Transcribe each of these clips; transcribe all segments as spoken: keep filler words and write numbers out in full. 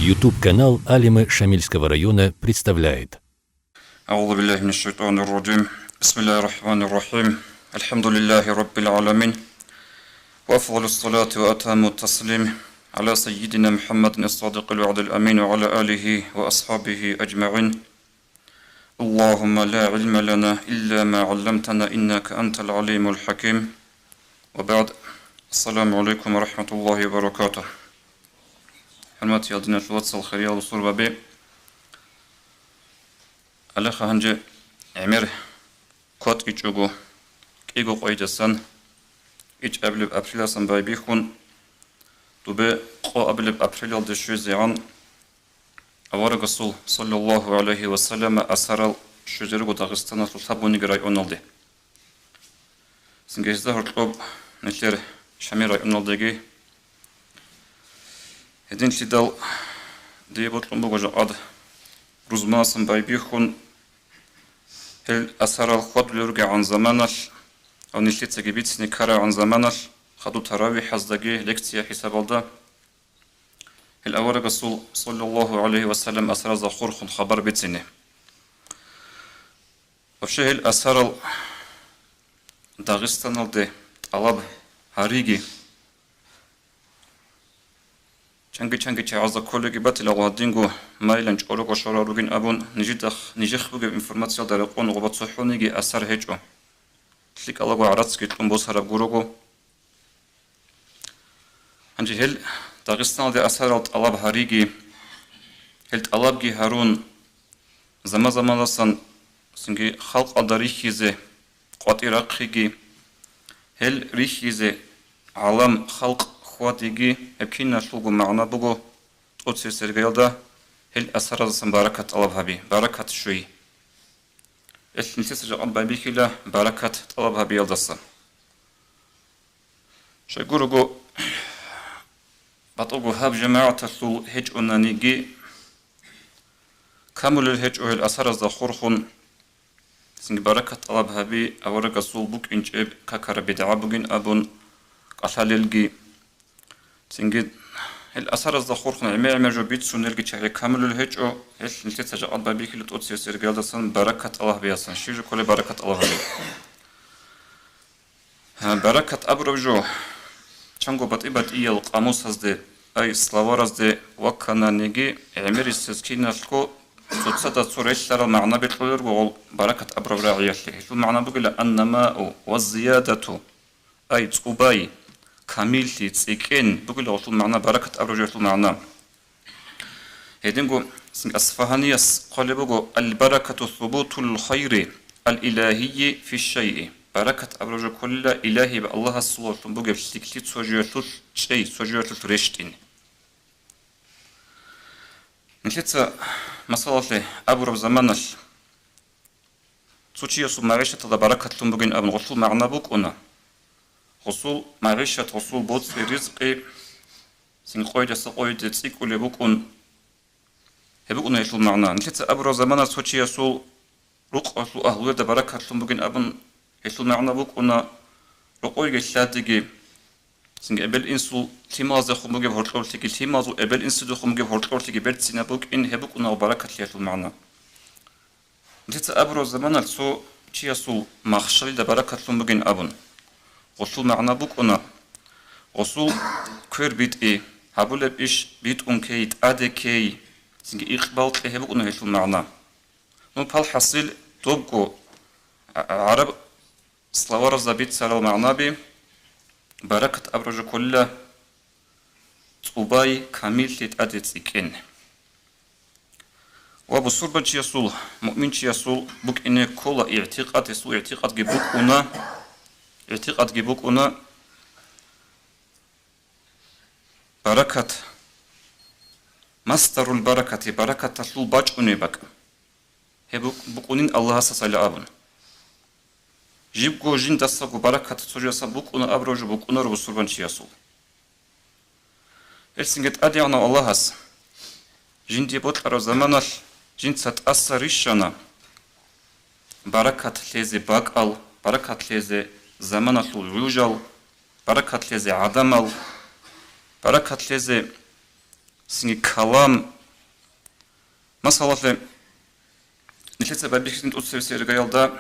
YouTube-канал Алимы Шамильского района представляет. أعوذ بالله من الشيطان الرجيم. بسم الله الرحمن الرحيم. الحمد لله رب العالمين. وأفضل الصلاة وأتم التسليم على سيدنا محمد الصادق الوعد الأمين وعلى آله وأصحابه أجمعين. اللهم لا علم لنا إلا ما علمتنا إنك أنت العليم الحكيم. وبعد. السلام عليكم ورحمة الله وبركاته. ХӀурматиял диналъул вацал, хириял бусурбаби. Алеха гьанже гӀемер кватӀичӀого, кӀиго къойдасан, ичӀабилеб апреласан байбихьун, дубе къоабилеб апрелалде щвезегӀан, аварагасул, саллаллагьу гӀалайгьи ва саллама, асарал щвезарго Дагъистаналъул лъабгониги районалде. Цинги гьезда гьоркьоб нилъер Шамил районалдеги. Гьединлъидал дие бокьун буго жакъад рузманасан байбихьун, гьел асарал хьвадулел ругегӀан заманалъ ва нилъецаги бицине ккарагӀан заманалъ, хадуб таравихӀаздаги лекция хӀисабалда гьел аварагасул, саллаллагьу гӀалайгьи ва саллам, асаразда хурхун хабар бицине. Вообще, гьел асарал Дагъистаналде тӀалаб гьариги, чанги-чанги чагӀазда кколеги батила гьадинго, майилан чӀорого щварал ругин абун, нижидах-, нижехъ бугеб информациялда рекъон гъоба цохӀониги асар гьечӀо. ЛъикӀалаго гӀарацги кьун босараб гурого. Гьанже гьел Дагъистаналде асарал тӀалаб гьариги, гьел тӀалабги гьарун, заман-заманалдасан цинги халкъалда рихьизе къватӀир рахъиги, гьел рихьизе гӀалам, халкъ хьвадиги, гьеб киналъулго магӀна буго тӀоцебесеб иргаялда гьел асараздасан баракат тӀалаб гьаби, баракат щвей. Гьелъ нилъеца жакъа байбихьила баракат тӀалаб гьабиялдаса. Щайгурого, батӀаго гьаб жамагӀаталъул гьечӀонаниги, камулел гьечӀо гьел асаразда хурхун, цинги баракат тӀалаб гьаби аварагасул букӀинчӀеб какараб бидгӀа бугин абун кӀалъалелги, цинги гьел асаразда хурхун гӀемер-гӀемер жо бицунелги чагӀи камулел гьечӀо, гьелъ нилъеца жакъа байбихьила тӀоцебесеб иргаялдасан баракат тӀалаб гьабиялдасан. Щиб жо кколеб баракат тӀалаб гьаби? Гьа, баракат абураб жо, чанго батӀи-батӀиял къамусазде, ай, словаразде ваккананиги, гӀемерисез киналъго цоцазда цо релълъарал магӀнаби кьолел руго гъол баракат абураб рагӀиялъе. Гьелъул магӀна бугила: «Аннамау ва зиядату», ай, цӀубай, камиллъи, цӀикӀкӀен бугила гъолъул магӀна, баракат абураб жоялъул магӀна. Гьединго Асфагьанияс хъвалеб буго: «Аль-баракату субутул хайри аль-илагьийи фи шайи». Баракат абураб жо кколила Илагьияб Аллагьасулалъун бугеб лъикӀлъи цо жоялъулъ чӀей, цо жоялъулъ рещтӀин. Нилъеца, масалалъе, абураб заманалъ цо чиясул магӀишаталда баракатлъун бугин абун гъолъул магӀна букӀуна. Гъосул магӀишат, гъосул боцӀи, ризкъи цинги къойидаса къойиде цӀикӀкӀулеб букӀун. Гьеб букӀуна гьелъул магӀна. Нилъеца абураб замана цо чиясул рукъалъул агьлуялда баракатлъун бугин абун гьелъул магӀна букӀуна, рокъойги лъадиги, цинги эбел-инсул лъималаздехун бугеб гьоркьорлъиги, лъималазул эбел-инсудехун бугеб гьоркьорлъиги берцинаб букӀин, гьеб букӀуна баракатлъиялъул магӀна. Нилъеца абураб заманалъ цо чиясул махщалида баракатлъун бугин абун. Гъолъул магӀна букӀуна, гъосул квер битӀи, гьабулеб иш битӀун ккей, тӀаде ккей, цинги икъбал кьей, гьеб букӀуна гьелъул магӀна. Ну, палхӀасил, добго гӀа-, гӀараб словаразда бицарал магӀнаби, баракат абураб жо кколила цӀубай, камиллъи, тӀаде цӀикӀкӀен. Ва бусурбанчиясул, муъминчиясул букӀине ккола игӀтикъад, гьесул игӀтикъадги букӀуна, игӀтикъадги букӀуна баракат, масдарул баракати, баракаталъул бачӀунеб бакӀ. Гьеб букӀунин Аллагьасасайила абун. Жибго жиндасаго баракат цо жоясаб букӀуна абураб жо букӀунаро бусурбанчиясул. Гьелъинги ТӀадегӀанав Аллагьас жиндие бокьараб заманалъ жинца тӀаса рищана баракат лъезе бакӀал, баракат лъезе заманалъул гӀужал, баракат лъезе гӀадамал, баракат лъезе цинги калам. Масалалъе, нилъеца байбихьизин тӀоцебесеб иргаялда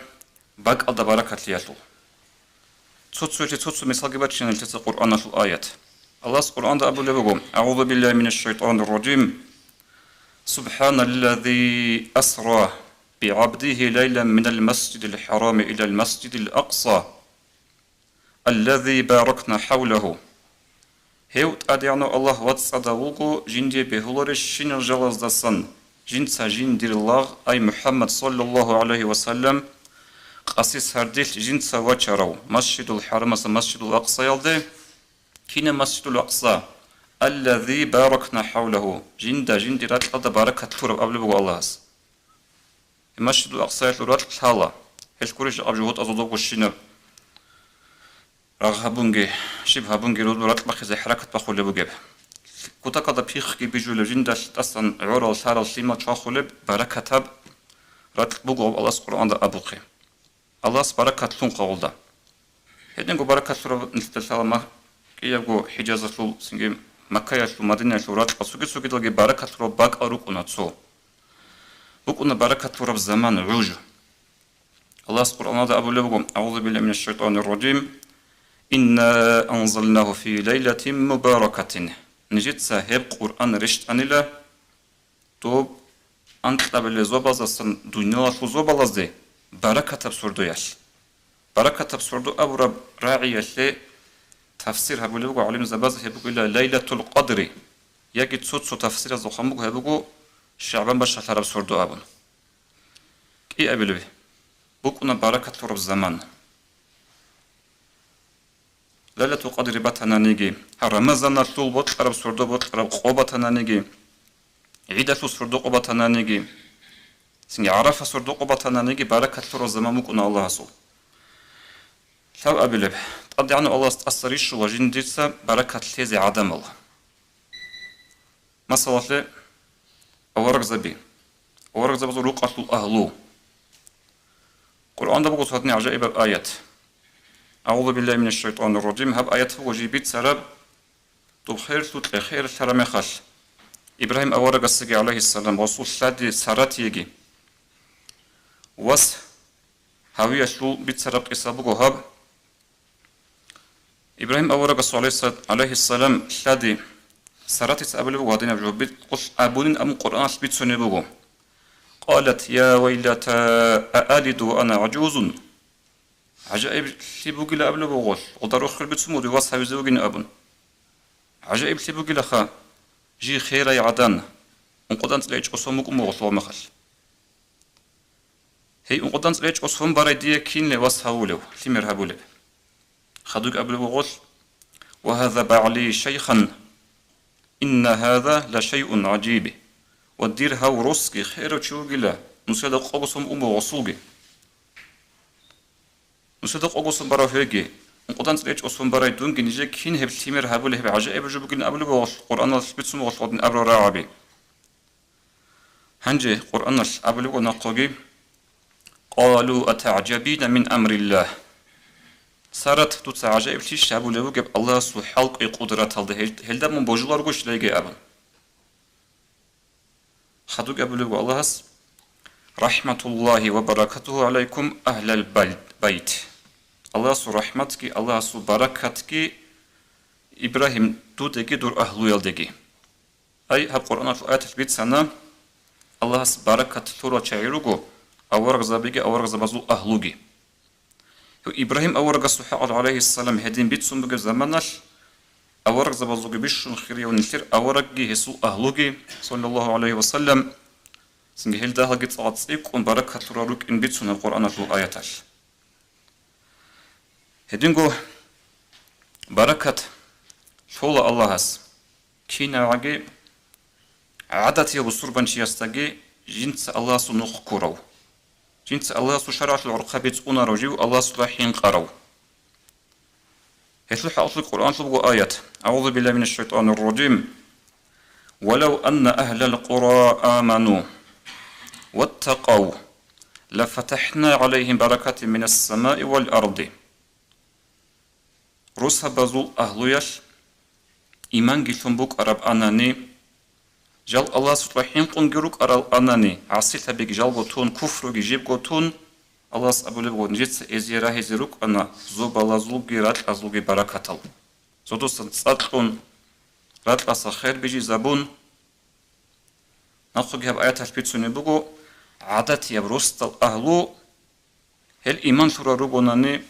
бакӀалда баракатлъиялъул. Цо-цоялъе цо-цо мисалги бачина нилъеца Къуръаналъул аят. Аллагьас Къуръанда абулеб буго: «АгӀузу биллагьи минаш шайтанир ражим. Субханаллази асра бигӀабдигьи лайлан минал масжидил хӀарами илал масжидил акъса». Аллази баракна хӀавлагьу. Гьев ТӀадегӀанав Аллагь вацӀцӀадав вуго жиндие бегьуларищинал жалаздасан, жинца жиндир лагъ, ай МухӀаммад саллаллагьу гӀалайгьи ва саллам, къаси сардилъ жинца вачарав, Масжидул ХӀарамаса Масжидул Акъсаялде. Кина Масжидул Акъса? Аллази баракна хӀавлагьу, жинда жиндир ракьалда баракат лъураб абулеб буго Аллагьас. Масжидул Акъсаялъул ракь лъала. Гьелъ гурищ жакъа жугьутӀазул добгощинаб рагъ гьабунги, щиб гьабунги рузбу ракь бахъизе хӀаракат бахъулеб бугеб. Кутакалда пихъги бижулеб, жиндалъ тӀасан гӀорал, лъарал, лъимал чвахулеб, баракатаб ракь буго гьаб Аллагьас Къуръанда абухъе. Аллагьас баракат лъун хъагъулда. Гьединго баракат лъураб нилъеда лъала ма-, кӀиябго ХӀижазалъул, цинги Маккаялъул, Мадинаялъул ракьал цоги-цогидалги баракат лъураб бакӀал рукӀуна цо. БукӀуна баракат лъураб заман, гӀуж. Аллагьас Къуръаналда абулеб буго: «АгӀузу биллагьи минаш шайтанир ражим. Инна анзалнагьу фи лайлатин мубаракатин». Нижеца гьеб Къуръан рещтӀанила доб анкьабилеб зобаздасан дуниялалъул зобалазде баракатаб сордоялъ. Баракатаб сордо абураб рагӀиялъе тафсир гьабулеб буго гӀалимзабаз, гьеб бугила Лайлатул Къадри, яги цо-цо тафсиразда хъван буго гьеб буго ШагӀбан бащалъараб сордо абун. КӀиабилеб букӀуна баракат лъураб заман. Лайлатул Къадри батананиги, гьаб Рамазаналъул бокьараб сордо бокьараб къо батананиги, гӀидалъул сордо къо батананиги, цинги ГӀарафа сордо къо батананиги, баракат лъураб заман букӀуна Аллагьасул. Лъабабилеб, ТӀадегӀанав Аллагьас тӀаса рищула жиндица баракат лъезе гӀадамал. Масалалъе, аварагзаби, аварагзабазул рукъалъул агьлу. Къуръанда буго цадни гӀажаибаб аят. АгӀузу биллагьи минаш шайтанир ражим. Гьаб аят буго жий бицараб, доб херлъукье херлъараб мехалъ, Ибрагьим аварагасдаги, гӀалайгьиссалам, ва гьесул лъади Саратиеги вас гьавиялъул бицараб къиса буго гьаб. Ибрагьим аварагасул, гӀалайгьиссалам, лъади Саратица абулеб буго гьадинаб жо, бикъулъ абунин абун Къуръаналъ бицунеб буго: «Къалат: я вайлата, аалиду ва ана гӀажузун». ГӀажаиблъи бугила абулеб буго, гъодар рохел бицун буго, вас гьавизе вугин абун. ГӀажаиблъи бугилаха, жий херай гӀадан, ункъодан цӀилей чӀосун букӀун буго лъугьа мехалъ. Гьей, ункъодан цӀилей чӀосун барай дие кинле вас гьавулев, лъимер гьабулеб? Хадубги абулеб буго гъолъ: «Ва гьаза багӀли шайхан, инна гьаза ла шайун гӀажиб». Ва дир гьав росги херав чи вугила, нусида къого сон ун буго гъосулги. Нусида къого сон барав гьеги, ункъодан цӀилей чӀосун барай дунги, нижее кин гьеб лъимер гьабулеб, гьеб гӀажаиб жо бугин абулеб буго гъолъ, Къуръаналъ бицун буго гъолъ гьадин абурал рагӀаби. Гьанже Къуръаналъ абулеб буго нахъоги: «Къалу атагӀжабина мин амриллагь». Сарат, дуца гӀажаиблъищ гьабулеб бугеб Аллагьасул хӀалкӀи къудраталда, гьел-, гьелда мун божуларгощ лайги абун. Хадубги абулеб буго Аллагьас: «Рахматуллагьи ва баракатугьу гӀалайкум, агьлал бал-, байт». Аллагьасул рахматги, Аллагьасул баракатги, Ибрагьим, дудеги дур агьлуялдеги. Ай, гьаб Къуръаналъул аяталъ бицана, Аллагьас баракат лъурал чагӀи руго аварагзабиги аварагзабазул агьлуги. Гьев Ибрагьим аварагасул хӀакъалъ, гӀалайгьиссалам, гьедин бицун бугеб заманалъ, аварагзабазулги бищун хирияв нилъер аварагги гьесул агьлуги, саллаллагьу гӀалайгьи ва саллам, цинги гьел дагьалги цӀакъ цӀикӀкӀун баракат лъурал рукӀин бицун гьаб Къуръаналъул аяталъ. Гьединго баракат лъола Аллагьас. КинагӀаги гӀадатияв бусурбанчиясдаги жинца Аллагьасул нух ккурав, жинца Аллагьасул шаргӀалъул гӀурхъа бицунарав жив Аллагьасда хӀинкъарав. Гьелъул хӀакъалъулъ Къуръаналъул буго аят: «АгӀузу биллагьи минаш шайтанир ражим. Валав анна агьлал къура аману ваттакъав, лафатахӀна гӀалайгьим баракатин минас самаи вал арди». Росабазул агьлуялъ иманги лъун букӀарабани, Жал Аллагьасукьа хӀинкъунги рукӀарал анани, гӀасилъабиги жалго тун, куфруги жибго тун, Аллагьас абулеб буго, нижеца эзие рагьизе рукӀана зобалазулги ракьазулги баракатал. Зодосан цӀа кьун, ракьаса хер бижизабун. Нахъеги гьаб аяталъ бицунеб буго, гӀадатияб росдал агьлу, гьел иман лъурал ругонани,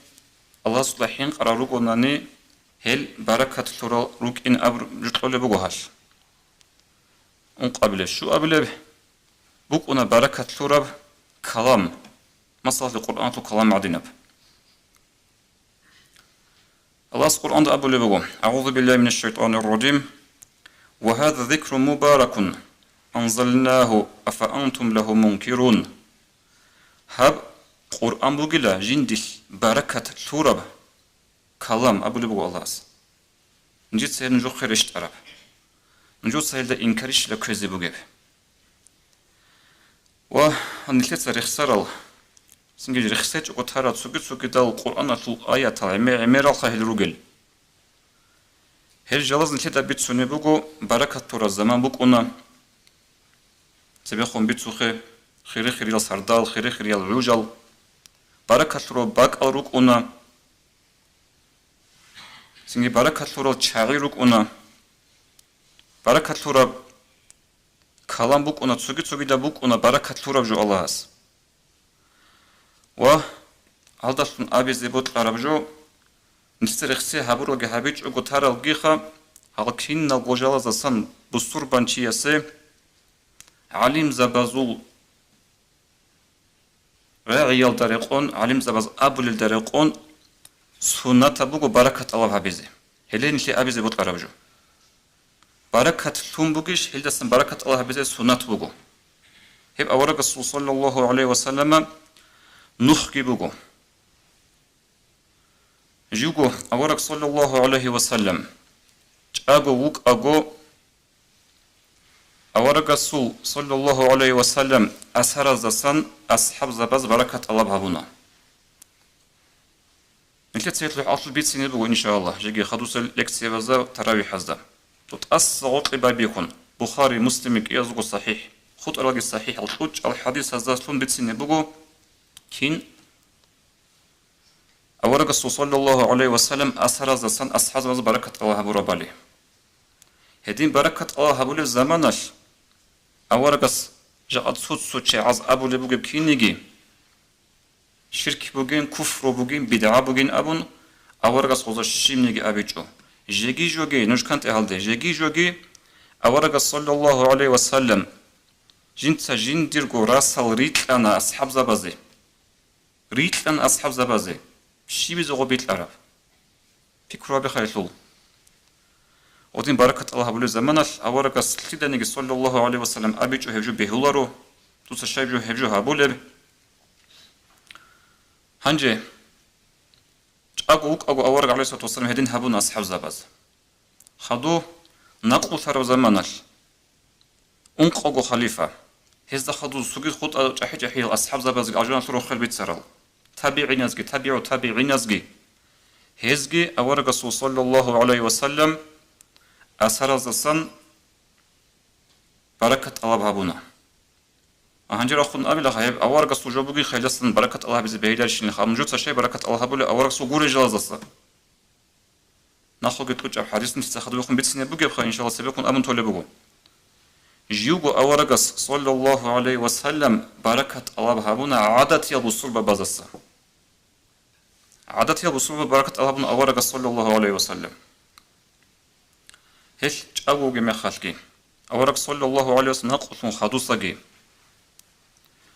Аллагьасукьа хӀинкъарал ругонани, гьел баракат лъурал рукӀин аб-, жо кьолеб буго гьалъ. Ункъабилеб, щуабилеб букӀуна баракат лъураб калам, масалалъе, Къуръаналъул калам гӀадинаб. Аллагьас Къуръанда абулеб буго: «أعوذ بالله من الشيطان الرجيم. وهذا ذكر مبارك أنزلناه أفأنتم له منكرون». Гьаб Къуръан бугила жиндилъ баракат лъураб калам, абулеб буго Аллагьас. Нижеца гьеб нужехъе рещтӀараб. Нужеца гьелда инкарищила кквезе бугеб? Ва нилъеца рехсарал, цинги рехсечӀого тарал цоги-цогидал Къуръаналъул аятал гӀемер-гӀемералха гьел ругел. Гьел жалаз нилъеда бицунеб буго, баракат лъураб заман букӀуна. Цебехун бицухъе, хири-хириял сардал, хири-хириял гӀужал. Баракат лъурал бакӀал рукӀуна. Цинги баракат лъурал чагӀи рукӀуна. Баракат лъураб калам букӀуна, цоги-цогидаб букӀуна баракат лъураб жо Аллагьас. Ва гьалдалъун абизе бокьараб жо, нилъеца рехсей гьабуралги гьабичӀого таралгиха, гьал киналго жалаздасан бусурбанчиясе гӀалимзабазул рагӀиялда рекъон, гӀалимзабаз абулелда рекъон суннатаб буго баракат тӀалаб гьабизе. Гьеле нилъее абизе бокьараб жо. Баракат лъун бугищ, гьелдасан баракат тӀалаб гьабизе суннат буго. Гьеб аварагасул саллаллагьу гӀалайгьи ва саллама нухги буго. Живго авараг саллаллагьу гӀалайгьи ва саллам чӀаго вукӀаго, аварагасул саллаллагьу гӀалайгьи ва саллам асараздасан асхӀабзабаз баракат тӀалаб гьабуна. Нилъеца гьелъул хӀакъалъулъ бицине буго, иншааллагь, жеги хадусел лекциябазда, таравихӀазда. Ту тӀаса гъоркье байбихьун, Бухари, Муслимги кӀиязго сахӀихӀ, хутӀаралги сахӀихӀал кьучӀал хӀадисаздалъун бицине буго, кин аварагасул саллаллагьу гӀалайгьи ва саллам асараздасан асхӀабзабаз баракат тӀалаб гьабурабали. Гьедин баракат тӀалаб гьабулеб заманалъ аварагас жакъа цо-цо чагӀаз абулеб бугеб кинниги, ширк бугин, куфру бугин, бидгӀа бугин абун, аварагас гъоза щибниги абичӀо. Жеги-жоги, нуж кантӀе гьалде, жеги-жоги аварагас саллаллагьу гӀалайгьи ва саллам жинца жиндирго расал рикьана асхӀабзабазе. Рикьана асхӀабзабазе. Щибизе гъо бикьараб? Пикру гьабиха гьелъул. Гъодин баракат тӀалаб гьабулеб заманалъ аварагас лъиданиги саллаллагьу гӀалайгьи ва саллам абичӀо гьеб жо бегьуларо, дуца щай жо гьеб жо гьабулеб. Гьанже чӀаго вукӀаго авараг гӀалайгьиссалату вассалам гьедин гьабуна асхӀабзабаз. Хаду накълулъараб заманалъ ункъого халифа, гьезда хадув цоги хутӀа чӀахӀи-чӀахӀиял асхӀабзабазги алжаналъур рохел бицарал, табигӀиназги, табигӀу табигӀиназги, гьезги аварагасул саллаллагьу гӀалайгьи ва саллам асараздасан баракат тӀалаб гьабуна. Гьанже рахъун абила, гьеб аварагасул жо бугин, хайласан баракат тӀалаб гьабизе бегьиларищинилха, амма жуца щай баракат тӀалаб гьабулеб аварагасул гурел жалаздаса? Нахъеги кьучӀаб хӀадис нилъеца хадубехун бицине бугебха, иншалла, цебеккун абун толеб буго. Живго аварагас, саллаллагьу гӀалайгьи ва саллам, баракат тӀалаб гьабуна гӀадатиял бусурбабаздаса. ГӀадатиял бусурбабаз баракат тӀалаб гьабуна аварагас, саллаллагьу гӀалайгьи ва саллам. Гьелъ чӀаго вугеб мехалъги, авараг, саллаллагьу гӀалайгьи ва саллам, накълулъун хадусаги,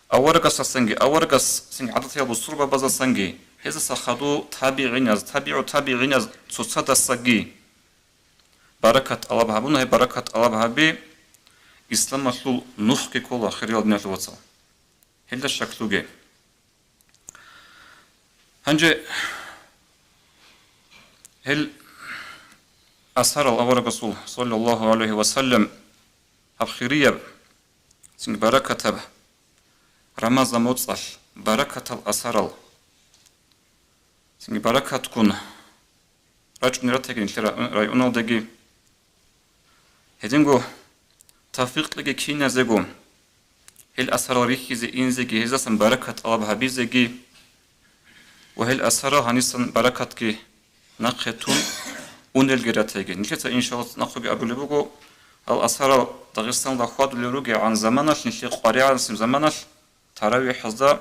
аварагасасанги, аварагас цинги гӀадатиял бусурбабаздасанги, гьезаса хаду табигӀиназ, табигӀу табигӀиназ цоцадасаги баракат тӀалаб гьабуна. Гьеб баракат тӀалаб гьаби исламалъул нухги ккола, хириял диналъул вацал. Гьелда щаклъуге. Гьанже гьел асарал аварагасул, саллаллагьу гӀалайгьи ва саллам, гьаб хирияб, цинги баракатаб Рамазан моцӀалъ баракатал асарал, цинги баракатгун рачӀунел ратаги нилъер районалдаги. Гьединго тавфикълъиги киназего, гьел асарал рихьизе инзеги, гьездасан баракат тӀалаб гьабизеги ва гьел асарал гьанисан баракатги нахъе тун унелги ратайги. Нилъеца, иншаллагь, нахъеги абулеб буго, гьал асарал Дагъистаналда хьвадулел ругегӀан заманалъ, нилъер къваригӀанасеб заманалъ, таравихӀазда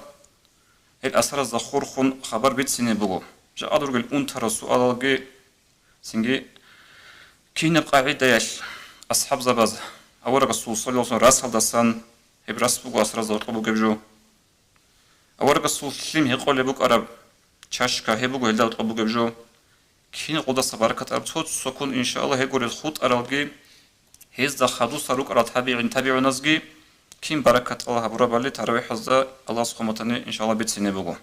гьел асаразда хурхун хабар бицине буго. Жакъа ругел унтарал суалалги, цинги кинаб къагӀидаялъ асхӀабзабаз аварагасул саллаллагьу гӀалайгьи вассалам расалдасан, гьеб рас буго асаразда гьоркьоб бугеб жо. Аварагасул лъим гьекъолеб букӀараб чашка, гьеб буго гьелда гьоркьоб бугеб жо. Кин гъудаса баракат тӀалаб цо-цоккун, иншааллагь, гьегурел хутӀаралги, гьезда хадусал рукӀарал табигӀин-табигӀуназги кин баракат тӀалаб гьабурабали таравихӀазда Аллагьас хъуматани, иншааллагь, бицине буго.